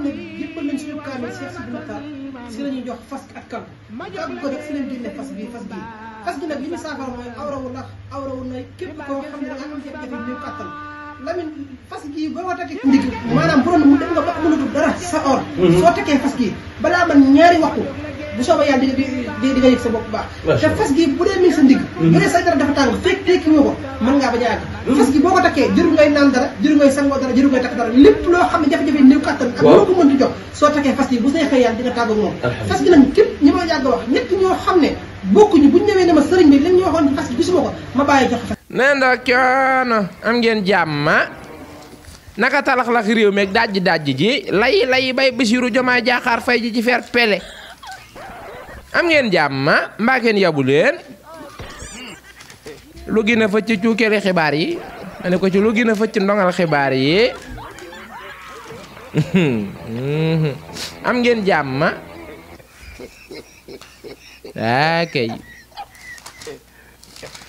ne jébbal nañ suñu kaamil Cheikh Sidi Mokhtar si la ñuy jox fas ak kàggu kàggu ko rek si lañ génne fas bii fas gi nag li ñu saafara mooy awrawu nay képp koo xam ne da nga am jafe-jafe néew kàttan Lamine fas gii boo ko takkee ndig maanaam borom mu dem nga ba mënatul dara sa or soo takkee fas gii balaa man ñaari waxtu bu soobee yàlla di nga yëg sa bopp baax te fas gi bu dee mi sa ndig bu dee sa dara dafa tàng fekk tekki woo ko mën ngaa bañ a yàgg fas gi boo ko takkee jëru ngay naan dara jëru ngay sangoo dara jëru ngay takk dara lépp loo xam ne jafe-jafe néew kàttan ak loo ko mënti jox soo takkee fas gi bu see xëy yàlla di nga tàggu moom fas gi nag képp ñi ma yàgg wax ñett ñoo xam ne bokkuñu buñ ñëwee ne ma sëriñ bi lañ ñu waxoon ci fas gi gisuma ko ma bàyyi jox fas nee na coono am ngeen jàmm naka talax-lax réew meeg dajji ji lay bay Bassirou Diomaye Diakhar Faye ji ci fer pele am ngeen jàmm mbaa ngeen yabu leen lu gën a fëcc cuukeli xibaar yi ma ne ko ci lu gën a fëcc ndongal xibaar yi am ngeen jàmm kay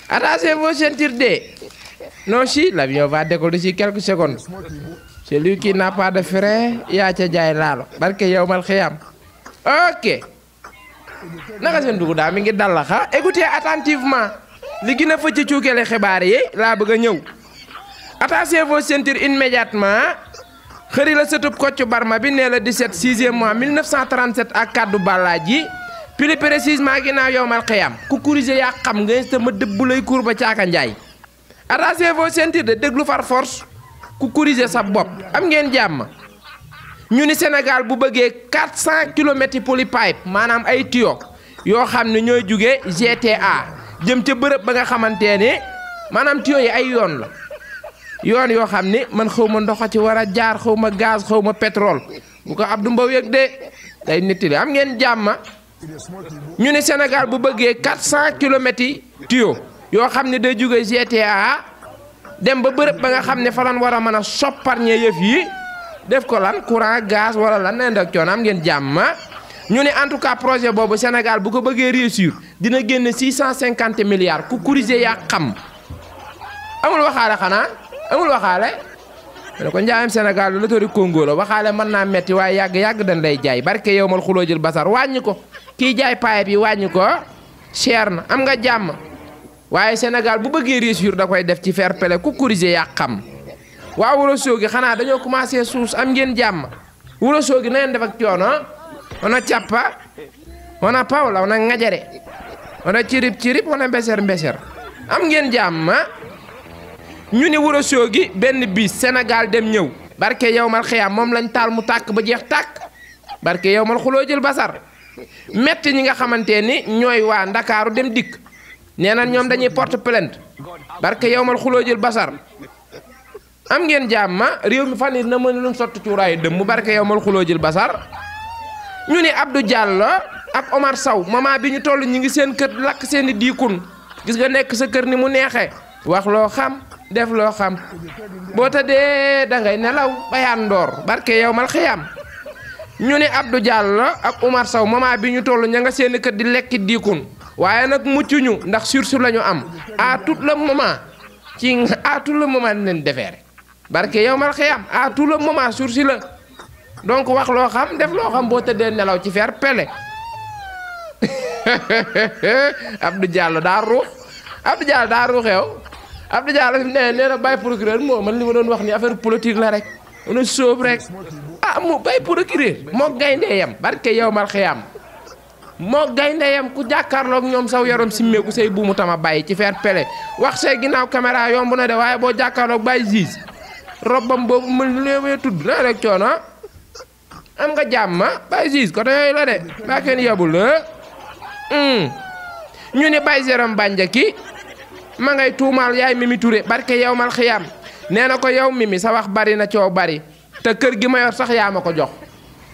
attachez vos ceintures de non si l'avion va décoller d'ici quelques secondes celui qui n'a pas de frein yaa ca jaay laalo barke yow mal xiyam ok naka seen dugg daa mi ngi dal la xa écoutez attentivement li gën a fëcc cuukele xibaar yi laa bëgg a ñëw attachez vos ceintures immédiatement xëri la sëtub Kocc Barma bi nee la 17 6e mois 1937 ak kaddu bàllaaj yi plus précisément ginnaaw yowmal xiyam ku corrigé yaa xam nga sama dëbb lay cour ba caaka njaay attachez vos ceintures de déglu far force ku corrigé sa bopp am ngeen jàmm ñu ni Sénégal bu bëggee 400 kilomètres polypipe maanaam ay tuyau yoo xam ne ñooy jugee GTA jëm ca bërëb ba nga xamante ne maanaam tuyau yi ay yoon la yoon yoo xam ni man xaw ma ndox a ci war a jaar xaw ma gaz xaw ma pétrole bu ko Abdou Mbow yëg de day nettali am ngeen jàmm ñu ne Sénégal bu bëggee 400 kilomètres yi tuyau yoo xam ne day jugee GTA dem ba bërëb ba nga xam ne fa lan war a mën a sopparñe yëf yi def ko lan courant gaz wala lan nen ak coono am ngeen jàmm ñu ne en tout cas projet boobu Sénégal bu ko bëggee réussir dina génn 650 milliards ku corrigé yaa xam amul waxaale xanaa amul waxaale ne ko njaayam Sénégal lu la tori Congo la waxaale mën naa metti waaye yàgg dañ lay jaay barke yow mal xuloo jël basar wàññi ko kii jaay paayeb yi wàññi ko cher na am nga jàmm waaye Sénégal bu bëggee réussir da koy def ci fair play ku corrigé yaa xam waaw Wuro Sogi xanaa dañoo commencé suus am ngeen jàmm Wuro Sogi na ngeen def ak coono wana cappa wana pawla wana ngajare wana cirib wana mbeser am ngeen jàmm ñu ni Wuro Sogi benn bis Sénégal dem ñëw barke yow mal xiyam moom lañ taal mu tàkk ba jeex tàkk barke yow mal xuloo jël basar metti ñi nga xamante ni ñooy waa Ndakaaru dem dikk nee na ñoom dañuy porte plainte barke yow mal xuloo jël basar am ngeen jàmm réew mi fan yi na mën lu sotti cuuraayu dëm mu barke yow mal xuloo jël basar ñu ni Abdou Diallo ak Omar Sow moment bi ñu toll ñi ngi seen kër lakk seeni diikun gis nga nekk sa kër ni mu neexee wax loo xam def loo xam boo tëddee da ngay nelaw bayaan ndoor barke yow mal xiyam ñu ni Abdou Diallo ak Omar Sow moment bi ñu toll ña nga seeni kër di lekki diikun waaye nag muccuñu ndax sursu la ñu am à tout le moment dinañ defeere barke yow mal xiyam à tout le moment sursi la donc wax loo xam def loo xam boo tëddee nelaw ci fer pele Abdou Diallo daa ruux yow Abdou Diallo nee na bàyyi procureur moo man li ma doon wax ni affaire politique la rek on a sóob rek mu bàyyi procureur moo gayndee yam barke yow mal xiyam moo gayndee yam ku jàkkaarloog ñoom saw yaram simmeeku say buumu tama bàyyi ci fer pele wax say ginnaaw caméra yomb na de waaye boo jàkkaarloog bàyyi gis robbam boobu mën léewee tudd na rek coono am nga jàmm bàyyi gis ko yooyu la de baa kenn yebul la ñu ne Baye Jérôme Bandiaky ma ngay tuumaal yaay Mimi Touré barke yow mal xiyam nee na ko yow Mimi sa wax bari na coow bari te kër gi ma yor sax yaa ma ko jox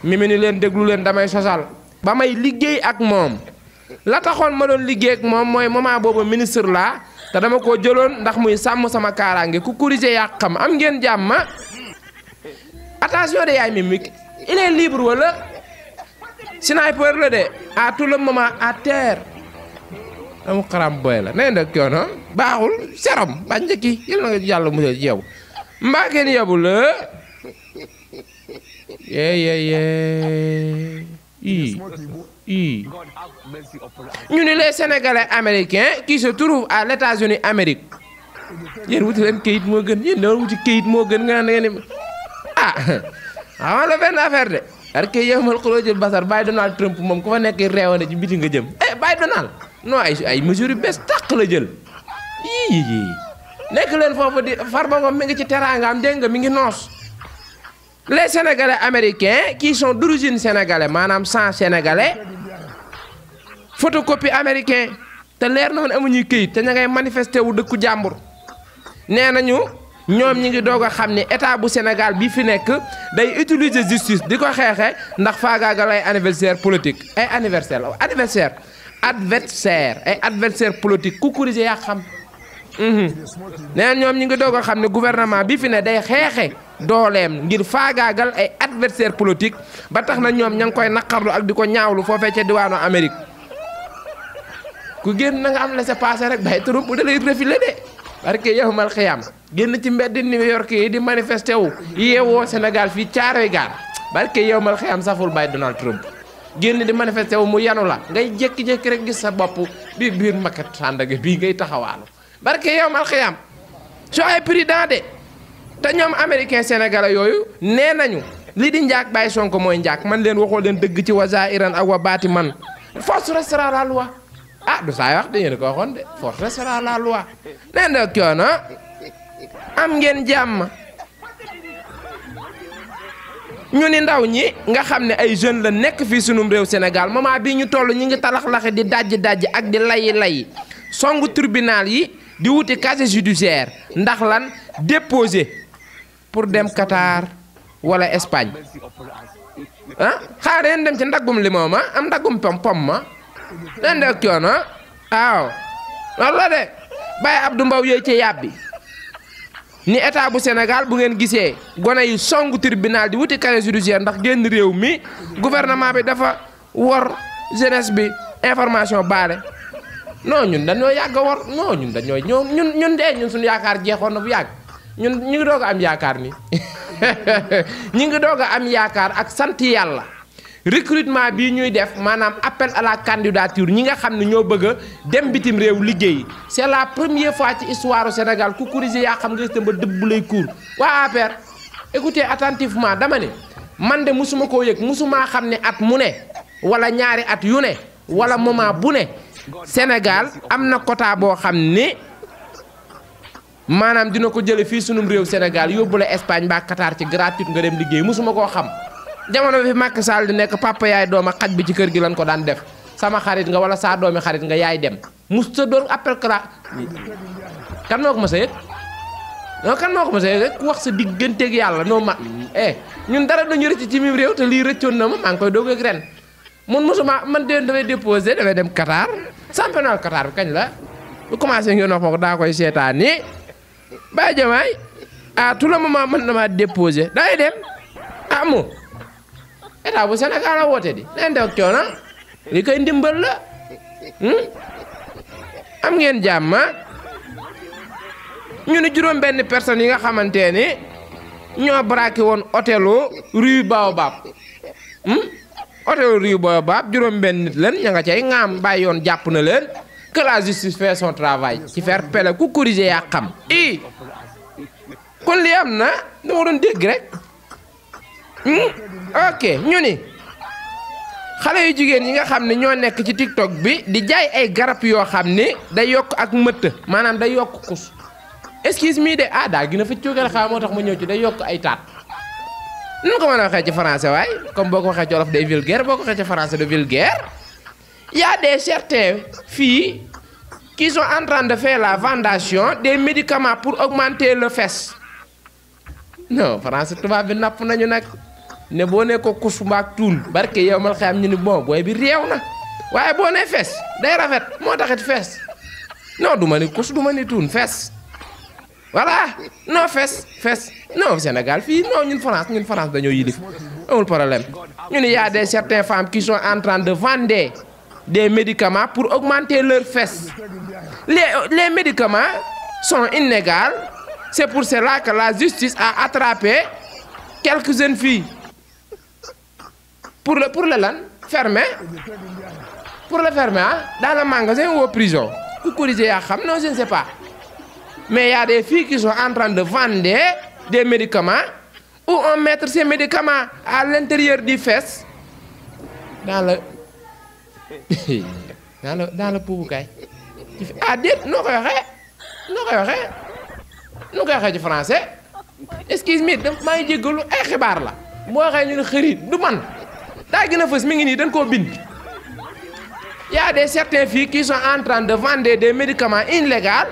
Mimi ni leen déglu leen damay sosal ba may liggéey ak moom la taxoon ma doon liggéey ak moom mooy moment boobu ministre laa te dama koo jëloon ndax muy sàmm sama kaaraange ku corrigé yaa xam am ngeen jàmm attention de yaay Mimi il est libre wala sniper la de à tout le moment à terre am xaram boy la nee na coono baaxul serom Bandiaky yal na nga yàlla musal ci yow mbaa kenn yabu la ñu ni les Sénégalais américains qui se trouvent à l'États-Unis Amérique yéen wuti leen kayit moo gën yéen doon wuti kayit moo gën nga ne xamal la benn affaire de parce que yow mal xuloo jël basar Baye Donald Trump moom ku fa nekk réewane ci biti nga jëm Baye Donald non ay mesures yu bees tàq la jël nekk leen foofu di Farba Ngom mi ngi ci teraangaam dégg nga mi ngi noos les Sénégalais américains qui sont d'origine sénégalais maanaam sang sénégalais photocopie américain te leer na woon amuñuy këyit te ña ngay manifesté wu dëkku jàmbur nee nañu ñoom ñi ngi doog a xam ne état bu Sénégal bi fi nekk day utiliser justice di ko xeexe ndax faagaagal ay anniversaire politique ay adversaire politique ku corrigé yaa xam nee ñoom ñi ngi doog a xam ne gouvernement bi fi ne day xeexe dooleem ngir faagaagal ay adversaire politique ba tax na ñoom ña ngi koy naqarlu ak di ko ñaawlu foofee ca diwaanu Amérique ku génn na nga am laissez-passer rek Baye Trump bu da lay refilé de parce que yow mal xiyam génn ci mbedd New York yi di manifesté wu yeewoo Sénégal fii caaroy gaar parce que yow mal xiyam saful Baye Donald Trump génn di manifesté wu mu yanu la ngay jékki-jékki rek gis sa bopp biir maquette Sandaga bii ngay taxawaalu parce que yow mal xiyam soo ay président de te ñoom américain sénégalais yooyu nee nañu li di njaak Baye Sonko mooy njaak man leen waxoo leen dëgg ci wa zaahiran ak wa baati man force restera la loi du saa wax dañu ko waxoon de force restera la loi nee na coono am ngeen jàmm ñu ni ndaw ñi nga xam ne ay jeunes la nekk fii sunum réew Sénégal moment bii ñu toll ñi ngi talax-laxe di dajji ak di layi songu tribunal yi di wuti casier judiciaire ndax lan déposer pour dem Qatar wala Espagne xaar yéen dem ci ndaggum limon ma am ndaggum pom ma nen de coono waaw loolu la de Baye Abdou Mbow yooyu ci yàbbi ni état bu Sénégal bu ngeen gisee gone yi songu tribunal di wuti casier judiciaire ndax génn réew mi gouvernement bi dafa wor jeunesse bi information baale non ñun dañoo yàgg a wor non ñun dañoo ñun suñu yaakaar jeexoon na bu yàgg ñun ñu ngi doog a am yaakaar ni ñu ngi doog a am yaakaar ak sant yàlla recrutement bii ñuy def maanaam appel à la candidature ñi nga xam ne ñoo bëgg a dem bitim réew liggéey c'est la première fois ci histoire au Sénégal ku corrigé yaa xam nga gis ba dëbb lay cour waa APR écoutez attentivement dama ne man de musuma koo yëg musumaa xam ne at mu ne wala ñaari at yu ne wala moment bu ne Sénégal am na quota boo xam ne maanaam dina ko jële fii sunum réew Sénégal yóbbu la Espagne ba Qatar ci gratuite nga dem liggéey musuma koo xam jamono bi fi Macky Sall di nekk papa yaay dooma xaj bi ci kër gi lan ko daan def sama xarit nga wala saa doomi xarit nga yaay dem mus sa doon appel cla kan moo ko mos a yëg non kan moo ko mos a yëg rek wax sa digganteeg yàlla noo ma ñun dara dañu rëcc ci mim réew te lii rëccoon na ma maa ngi koy doog ak ren mun mosuma man de damay déposé damay dem Qatar championnat Qatar bi kañ la bu commencé ngeen wax ko daa koy seetaan ni Baye Diomaye à tout le moment man dama déposé day dem amu état bu Sénégal la woote di leen dew coono li koy ndimbal la am ngeen jàmm ñu ni juróom benn personnes yi nga xamante ni ñoo braqué woon hôtelu Rue Baobab hôtelu Rue Baobab juróom benn nit leen ña nga cay ŋaam bàyyi yoon jàpp na leen que la justice fait son travail ci faire pele ku corriger yaa xam kon li am na dama doon dégg rek ok ñu ni xale yu jigéen yi nga xam ne ñoo nekk ci TikTok bi di jaay ay garab yoo xam ni day yokk ak mëtt maanaam day yokk kus excuse me de daa gën a fa coogal xaa moo tax ma ñëw ci day yokk ay taat nu ko mën a waxee ci français waay comme boo ko waxee ci wolof day vulgaire boo ko waxee ci français de vulgaire y a des certaines filles qui sont en train de faire la vendation des médicaments pour augmenter le fesse non français tubaab bi napp nañu nag ne boo ne ko kus mbaak tuun barke yow mal xam ñu ni bon booy bi réew na waaye boo ne fes day rafet moo taxit fes non du ma ni kus du ma ni tuun fes voilà non fes non Sénégal fii non ñun France dañoo yilif amul problème ñu ni y a des certaines femmes qui sont en train de vendre des médicaments pour augmenter leurs fesses les médicaments sont illégaux c'est pour cela que la justice a attrapé quelques jeunes filles pour le lan fermer pour le fermer hein, dans le magasin ou en prison Koukourize yaa xam non je ne sais pas mais il y a des filles qui sont en train de vendre des médicaments où on mettre ces médicaments à l'intérieur du fesse dans le poubukaay ah déet noo koy waxee ci français excuse me maa ngi jéggalu ay xibaar la moo waxee ñu ne xërit du man daa gën a fës mi ngi nii dañ koo bind y a des certaines filles qui sont en train de vendre des médicaments illégaux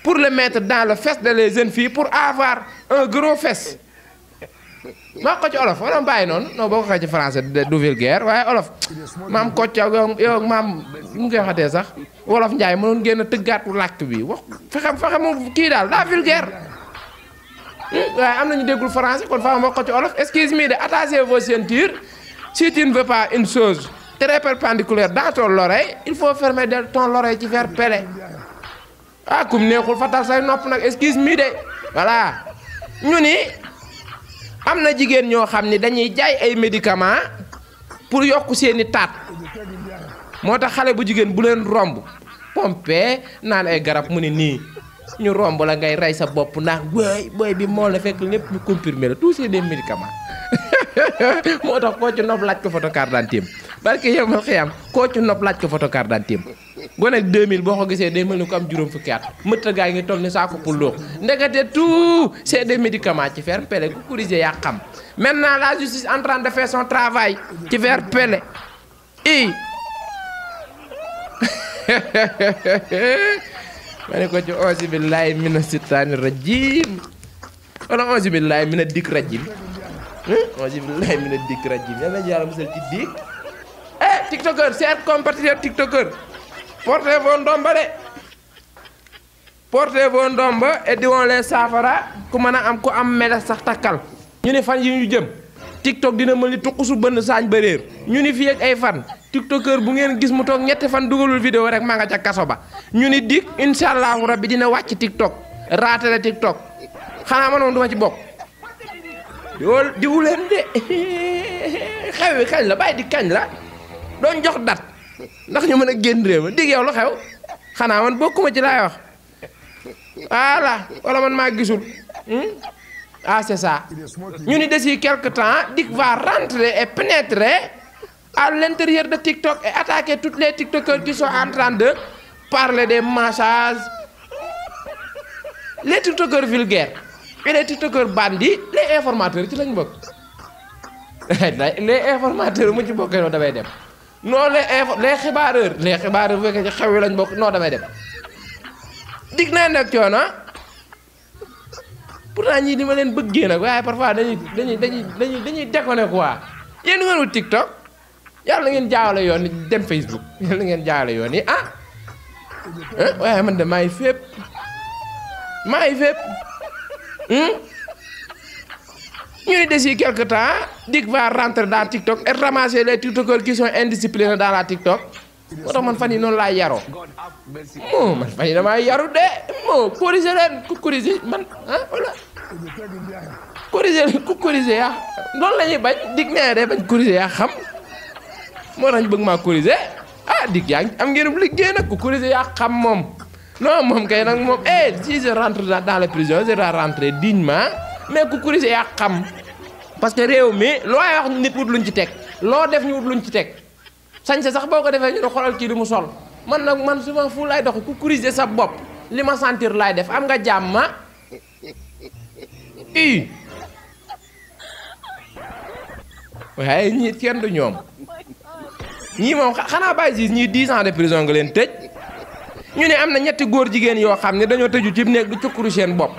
pour le mettre dans le fesse de les jeunes filles pour avoir un gros fesse maa ko ci olof wala bàyyi noonu non boo ko xee ci français du vulgaire waaye olof maam Kocc yow maam mu ngi waxatee sax wolof Njaay mënoon génn tëggaatu làkk bi wax fexe mu kii daal daa vulgaire waaye am nañu déggul français kon fa moo ko ci olof excuse me de attachez vos ceintures si tu ne veux pas une chose très perpendiculaire dans ton oreille il faut fermer ton oreille ci vers pele ah kum neexul fatal say nopp nag excuse me de voilà ñu ni am na jigéen ñoo xam ni dañuy jaay ay médicaments pour yokk seeni taat moo tax xale bu jigéen bu leen romb pompe naan ay garab mu ni nii ñu romb la ngay rey sa bopp ndax booy bi moo la fekk lépp ñu comprimé la tous c'est des médicaments moo tax koo ci nopp laaj ko photo carte d'identité barke yow mal xiyam koo ci nopp laaj ko photo carte d'identité gone 2000 boo ko gisee day mel ni ko am juróom fukki at mëtta gaa ngi toll ni saako pour loox ndekete tout c'est des médicaments ci faire pele Koukourize yaa xam maintenant la justice en train de faire son travail ci faire pele ma ne ko ci auzu billahi mina sitaani rajim wala auzu billahi mina dik rajim auzu billahi mina dik rajim yàlla na yàlla musal ci dik tiktokeur chers compatriotes tiktokeur portez vos ndomba de portez vos ndomba et diwon les saafara ku mën a am ku am mele sax takkal ñu ni fan yi ñu jëm tiktok dina mel ni tuqusu bënn saañ ba réer ñu ni fii ak ay fan tiktokeur bu ngeen gis mu toog ñetti fan dugalul vidéo rek maa nga ca kaso ba ñu ni dik incha allahu rabbi dina wàcc tiktok raatale tiktok xanaa man moom duma ci bokk yool diwu leen de xew wi kañ la bàyyi di kañ la doon jox dat ndax ñu mën a génn réew ma dig yow lu xew xanaa man bokkuma ci laay wax voilà wala man maa gisul ah c'est ça ñu ni d'ici quelque temps Dik va rentrer et pénétrer à l'intérieur de TikTok et attaquer toutes les tiktokers qui sont en train de parler des massages les tiktokers vulgaires et les tiktokers bandits les informateurs ci lañ bokk les informateurs mu ci bokkee noonu damay dem non les xibaareurs bu fekkee ci xew yi lañ bokk non damay dem dig naa nag coono pourtant ñii di ma leen bëggee nag waaye parfois dañuy déconné quoi yéen ngeen wut TikTok yàlla ngeen jaawale yoon ni dem Facebook yàlla ngeen jaawale yoon ni waaye man de maa ngi fépp ñu ni d'ici quelque temps Dik va rentrer dans TikTok et ramasser les tiktokers qui sont indisciplinés dans la TikTok moo tax man fan yi noonu laa yaroo man fan yi damaa yaru de corriger leen Koukourize man voilà Koukourize yaa loolu la ñuy bañ Dik nee de bañ Koukourize yaa xam moo tax ñu bëgg maa corriger Dik yaa ngi am ngeen liggéey nag Koukourize yaa xam moom non moom kay nag moom si je rentre dans la prison je dois rentrer dignement mais Koukourize yaa xam parce que réew mi loo wax nit wut luñ ci teg loo def ñu wut luñ ci teg sañse sax boo ko defee ñu ne xoolal kii li mu sol man nag man souvent fu laay doxi Koukourize sa bopp li ma sentir laay def am nga jàmm waaye ñii kenn du ñoom ñii moom xanaa bàyyi siis ñii 10 ans de prison nga leen tëj ñu ne am na ñetti góor jigéen yoo xam ne dañoo tëju ci néeg du cukkuru seen bopp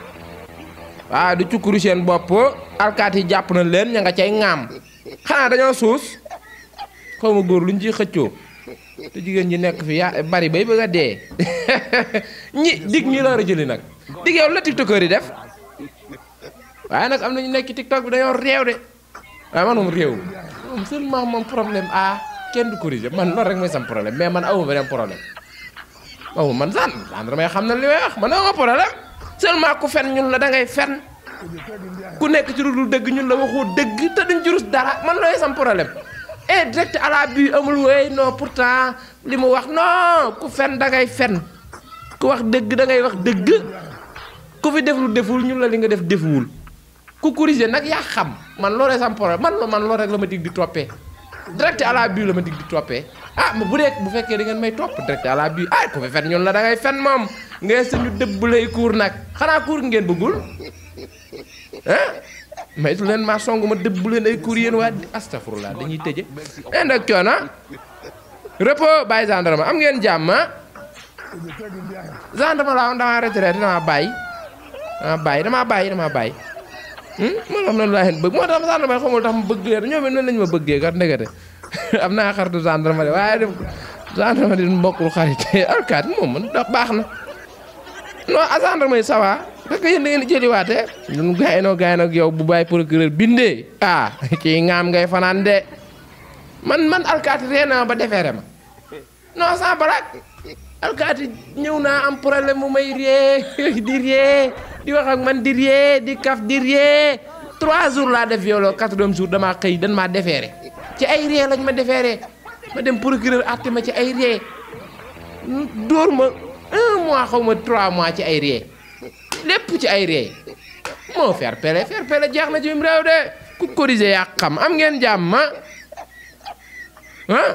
waaw du cukkuru seen bopp alkaat yi jàpp na leen ña nga cay ŋaam xanaa dañoo suus xaw ma góor luñ ciy xëccoo te jigéen ñi nekk fi yaa bari bay bëgg a dee Dik ñi la war a jëli nag Dik yow la tiktokeur yi def waaye nag am na ñu nekk ci tiktok bi dañoo réew de waaye man moom réew moom seulement moom problème kenn du corriger man loolu rek mooy sam problème mais man awuma beneen problème man damay xam na li may wax man awuma problème seulement ku fen ñun la da ngay fen ku nekk ci lu dul dëgg ñun la waxoo dëgg te duñ ci rus dara man looy sam problème et direct à la but amul wéy non pourtant li mu wax non ku fen da ngay fen ku wax dëgg da ngay wax dëgg ku fi def lu deful ñun la li nga def defuwul ku corriger nag yaa xam man loolu sam problème man loolu rek la ma dig di toppee direct à la but la ma dig di toppee ah ma bu fekkee da ngeen may topp direct à la but ah ku fi fen ñun la da ngay fen moom ngay suñu dëbb lay kuur nag xanaa kuur ngeen bëggul ah maytu leen maa song ma dëbb leen ay kuur yéen waa astafurlah dañuy tëje nag coono repos bàyyi gendarme am ngeen jàmm gendarme laa woon damaa retraité damaa bàyyi moo tax noonu laa leen bëgg moo tax gendarme xamul tax ma bëgg leen ñoom it noonu lañu ma bëggee kat ndekete am naa xaritu gendarme de waaye def gendarme di mbokkul xarit alkaat moom man da baax na non a gendarme yi ça va parce que yéen da ngeen di jëliwaate ñun gaay nag yow bu bàyyi procureur bindee ah kii ngaam ngay fanaan de man alkaati ree na ba defeere ma non sans blague alkaati ñëw naa am problème mu may ree di wax ak man di ree di kaf di ree 3 jours laa def violo 4e jour damaa xëy dan maa defeere ci ay ree lañ ma defeere ma dem procureur àtte ma ci ay ree dóor ma 1 mois xaw ma 3 mois ci ay ree lépp ci ay ree moo fair play jeex na ci réew de ku corriger yaa xam am ngeen jàmm ah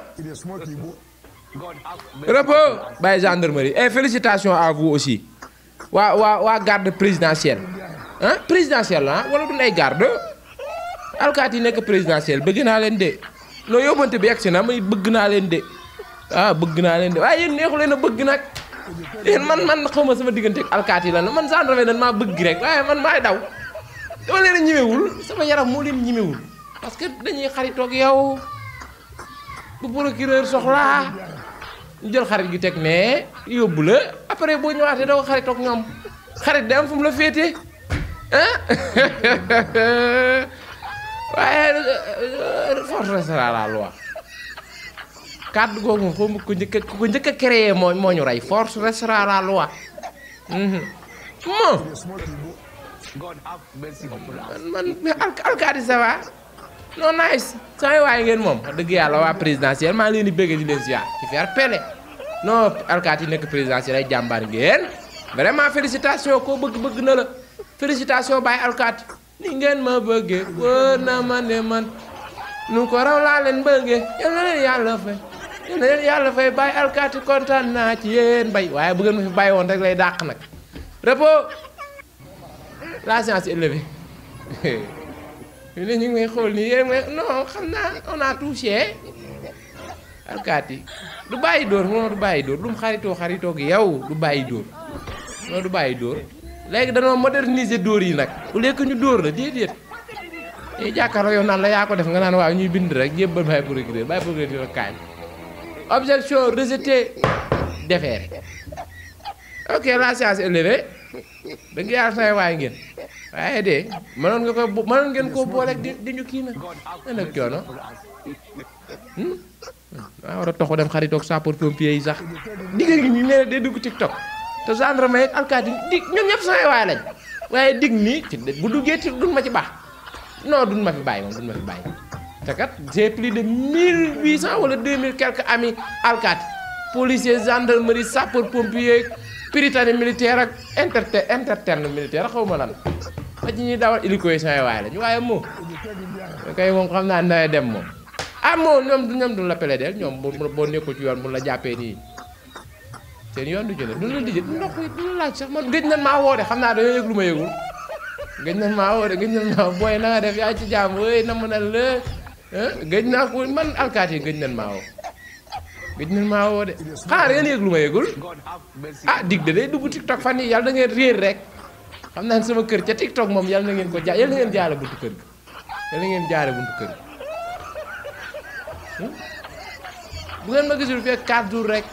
repos bàyyi gendarmerie et félicitations à vous aussi waa garde présidentielle ah présidentielle ah wala du ay garde alkaat yi nekk présidentielle bëgg naa leen de noo yóbbante bi yegsi na may bëgg naa leen de bëgg naa leen de waaye yéen neexu leen a bëgg nag yéen man xaw ma sama diggante ak alkaat yi lan man gendarme dañ maa bëgg rek waaye man maay daw dama leen a ñimewul sama yaram moo leen ñimewul parce que dañuy xaritoog yow bu procureur soxlaa ñu jël xarit gi teg ne yóbbu la après boo ñëwaatee doo xaritoog ñoom xarit day am fu mu la féete waaye force restera la loi kàddu googu xaw ma ko njëkk a créé moo ñu rey force restera la loi man alkaati ça va non nice samay waaye ngeen moom wax dëgg yàlla waa présidentielle maa ngi leen di bëgg di leen ziar ci faire pele non alkaati yi nekk présidentielle ay jàmbaar ngeen vraiment félicitation koo bëgg na la félicitation bàyyi alkaati ni ngeen ma bëggee wóor na ma ne man nu ko raw laa leen bëggee yal na leen yàlla fay bàyyi alkaati kontaan naa ci yéen bay waaye bu ngeen ma fi bàyyi woon rek lay dàq nag repos la science élevée ñu ne ñu ngi may xool nii yéen non xam naa on a touché alkaati du bàyyi dóor moom du bàyyi dóor lu mu xaritoo gi yow du bàyyi dóor non du bàyyi dóor léegi danoo moderniser dóor yi nag au lieu que ñu dóor la déedéet day jàkkaarloo yow naan la yaa ko def nga naan waaw ñuy bind rek jébbal bàyyi procureur kaay objection rejetée déféré ok la science élevée dëgg yàlla say waay ngeen waaye de mënoon ngeen koo booleeg di ñu kii nag nag coono waaw war a toxu dem xaritoog sapeur pompier yi sax digg ngi ñu nee day dugg TikTok te gendarme ak alkaati dig ñoom ñëpp say waay lañ waaye dig nii ci bu duggee ci duñ ma ci baax non duñ ma fi bàyyi moom duñ ma fi bàyyi te kat j'ai plus de 1800 wala 2000 quelques amis alkaati policier gendarmerie sapeur pompier prytanée militaire ak interne militaire xaw ma lan ba ci ñuy dawal hélico yi samay waay lañ waaye moom kay moom xam naa nawet dem moom moom ñoom duñ la pele del ñoom boo nekkul ci yoon bu la jàppee nii seen yoon du jële duñ la dijë duñ la laaj sax man gëj nañ maa woo de xam naa dañoo yëg lu ma yëgul gëj nañ maa woo de gëj nañ maa booy na nga def yaa ci jàmm wooy na mën a la gëj naa ko man alkaati yi gëj nañ maa woo de xanaa ngeen yëg lu ma yëgul dig de day dugg TikTok fan yi yàlla da ngeen réer rek xam naa sama kër ca TikTok moom yàlla na ngeen ko yàlla na ngeen jaare buntu kër gi yàlla na ngeen jaare buntu kër gi bu ngeen ma gisul fekk 4 jours rek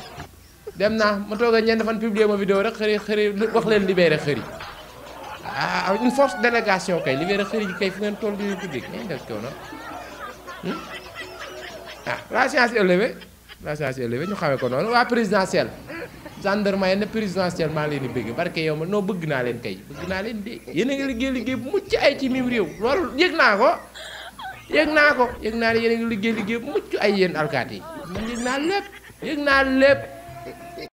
dem naa ma toog a ñeent fan publier ma vidéo rek xëri wax leen libéré xëri une force délégation kay libéré xëri ji kay fu ngeen toll di public ngeen def coono la science élevée ñu xamee ko noonu waa présidentielle gendarme yi ne présidentielle maa ngi leen di bëgg barke yow ma noo bëgg naa leen kay bëgg naa leen de yéen a ngi liggéey bu mucc ay ci mim réew loolu yëg naa ko yëg naa ko yëg naa ne yéen a ngi liggéey mucc ay yéen alkaati yi man yëg naa lépp